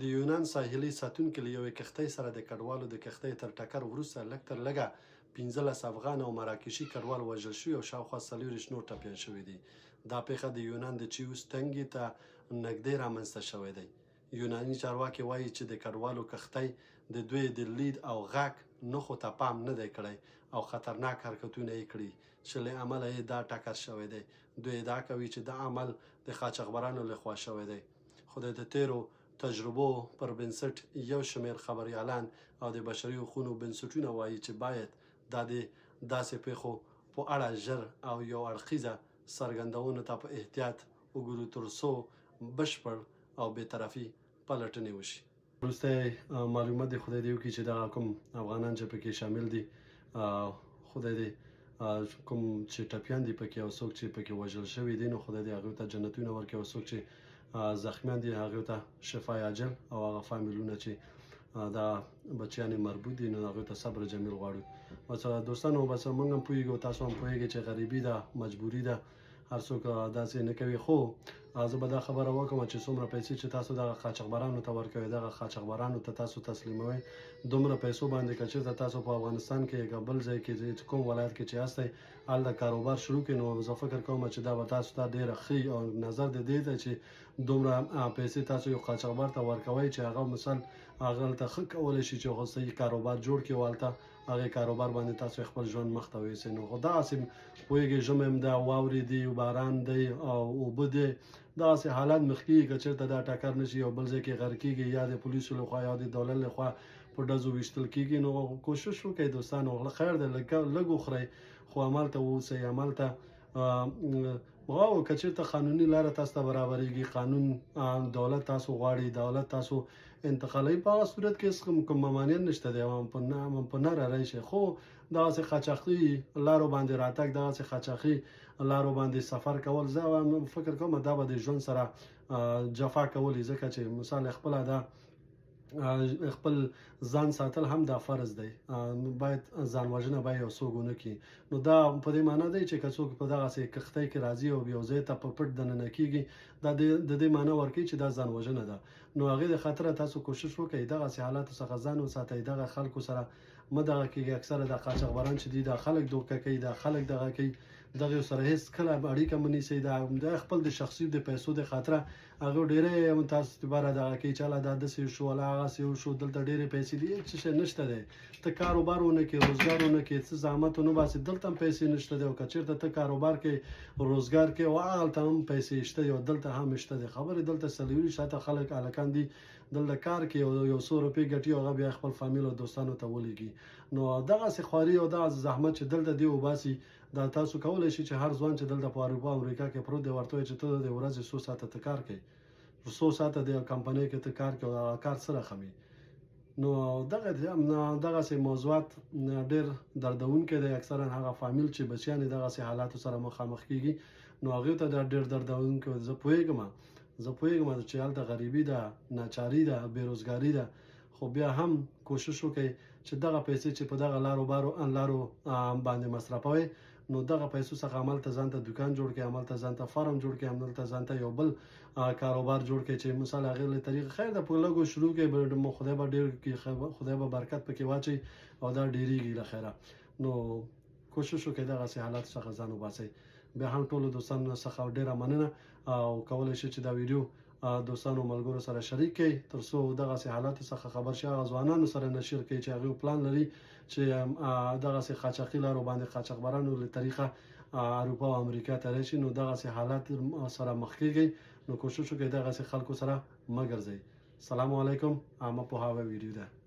د یونان ساحلي ساتونکي له یوې کښتۍ سره د کډوالو د کښتۍ تر ټکر وروسته لږ تر لږه 15 افغان او مراکشي کډوال وژل شوي او شاوخوا 24 نور ټپیان شوي دي. دا پېښه د یونان د چیوس تنګي ته نږدې رامنځته شوې دی. یوناني چارواکي وايي چې د کډوالو کښتۍ د دوی د لید او غږ نښو ته پام نه دی کړی او خطرناک حرکتونه یې کړي چې له امله یې دا ټکر شوی دی. دوی ادعا کوي چې دا عمل د قاچاقبرانو له خوا شوی دی. خو د تېرو تجربو پر بنسټ یو شمېر خبریالان او د بشري حقونو بنسټونه وايي چې باید دا د داسې پېښو په اړه ژر او یو اړخیزه څرګندونو ته په احتیاط وګورو تر څو بشپړ او بې طرفي پلټنې وشي. وروستی معلومات دې خدای دې وکړي چې دغه کوم افغانان چې پکې شامل دي، خدای دې کوم چې ټپیان دي پکې او څوک چې پکې وژل شوي دي، نو خدای دې هغوی ته جنتونه ورکړي، او څوک چې زخمیان دي هغوی ته شفای عاجل، او هغه فامیلونه چې دا بچیان یې مربوط دي نو هغوی ته صبر جمیل غواړو. بس دوستانو، بس موږ هم پوهیږو، تاسو هم پوهیږئ چې غریبي ده، مجبوري ده، هر څوک داسې نه کوي. خو زه به دا خبره وکړم چې څومره پیسې چې تاسو دغه قاچاقبرانو ته ورکوئ، دغه قاچاقبرانو ته تاسو تسلیموئ، دومره پیسو باندې که چېرته تاسو په افغانستان کې که بل ځای کې چې کوم ولایت کې چې یاستئ هلته کاروبار شروع کړئ، نو زه فکر کوم چې دا به تاسو ته ډېره ښه او نظر د دې دی چې دومره پیسې تاسو یو قاچاقبر ته ورکوئ چې هغه مثال هغه هلته ښه کولی شي چې خو صحیح کاروبار جوړ کړي او هلته هغې کاروبار باندې تاسو خپل ژوند مخته ویسئ. نو خو دغسې پوهېږئ، ژمی هم ده، واورې دي، باران دی او اوبه دی، دغسې حالات مخ کېږي. که چېرته دا ټکر نه شي او بل ځای کې غرق کېږي، یا د پولیسو لخوا یا د دولت لخوا په ډزو ویشتل کېږي، نو کوشش وکړئ دوستانو، خیر دی لږ وخورئ خو همالته واوسئ، همالته او که چېرته قانوني لاره تاسو ته برابرېږي، قانون دولت تاسو غواړي، دولت تاسو انتقالوي، په هغه صورت کې هېڅ کوم ممانعت نشته دی، هم په نره راشي. خو دغسې قاچاقي لارو باندې راتګ، دغسې قاچاقي لارو باندې سفر کول، زه فکر کوم دا به د ژوند سره جفا کولی، ځکه چې مثال خپله دا خپل ځان ساتل هم دا فرض دی، باید ځان وژنه باید یو څوک ونه کړي. نو دا په دې معنی دی چې که څوک په دغسې کښتۍ کې راځي او یو ځای ته په پټ دننه کېږي، دا د دې معنی ورکوي چې دا ځان وژنه ده. نو هغې د خاطره تاسو کوشش وکړئ دغسې حالاتو څخه ځان وساتئ، دغه خلکو سره مه دغه کېږئ. اکثره دا قاچاقبران چې دي دا خلک دوکه کوي، دا خلک دغه کوي، دغه سره هېڅ کله اړیکه مه نیسئ. دا خپل د شخصي د پیسو د خاطره هغه ډېری تاسو لپاره دغه کوي چې هله دا داسې وشو، هله هغسې وشو، دلته ډېرې پیسې دي. هېڅ شی نشته دی، ته کاروبار ونه کړې، روزګار ونه کړې، څه زحمت ونه باسې، دلته هم پیسې نشته دی، او که چېرته ته کاروبار کوې، روزګار کوې، او هغلته هم پیسې شته دي او دلته هم شته دي. خبرې دلته 24 ساعته خلک هلکان دي دلته کار کوي او یو څو روپۍ ګټي او هغه بیا خپل فامیل او دوستانو ته ولېږي. نو دغسې خواري او دغسې زحمت چې دلته دی وباسي، دا تاسو کولای شئ چې هر ځوان چې دلته په اروپا او امریکا کې پروت دی ورته وایي چې ته د ورځې څو ساعته ته کار کوې، څو ساعته د کمپنۍ کې ته کار کوې او هغه کار څه رقم وي. نو دغسې موضوعات ډېر دردونکی دی. اکثرا هغه فامیل چې بچیان یې دغسې حالاتو سره مخامخ کېږي، نو هغوی ته دا ډېر دردونکی دی. زه پوهېږم چې هلته غریبي ده، ناچاري ده، بېروزګاري ده، خو بیا هم کوشش وکړئ چې دغه پیسې چې په دغه لارو بارو لارو باندې مصرفوئ، نو دغه پیسو څخه هملته ځان ته دوکان جوړ کړئ، هملته ځان ته فارم جوړ کړئ، هملته ځان ته یو بل کاروبار جوړ کړئ چې مثال هغې له طریقې خیر ده په لږو شروع کړئ، خدای به ډېر کړي، خدای به برکت پکې واچوي او دا ډېرېږي له خیره. نو کوشش وکړئ دغسې حالاتو څخه ځان وباسئ. بیا هم ټولو دوستانو څخه ډېره مننه، او کولی شئ چې دا ویډیو دوستانو ملګرو سره شریک کړئ تر څو دغسې حالاتو څخه خبر شي، هغه ځوانانو سره نشر کړئ چې هغوی پلان لري چې دغسې قاچاقي لارو باندې قاچاقبرانو له طریقه اروپا او امریکا ته راشي، نو دغسې حالات سره مخ کېږئ، نو کوشش وکړئ دغسې خلکو سره مه ګرځئ. سلام علیکم. عامه پوهاوی ویډیو ده.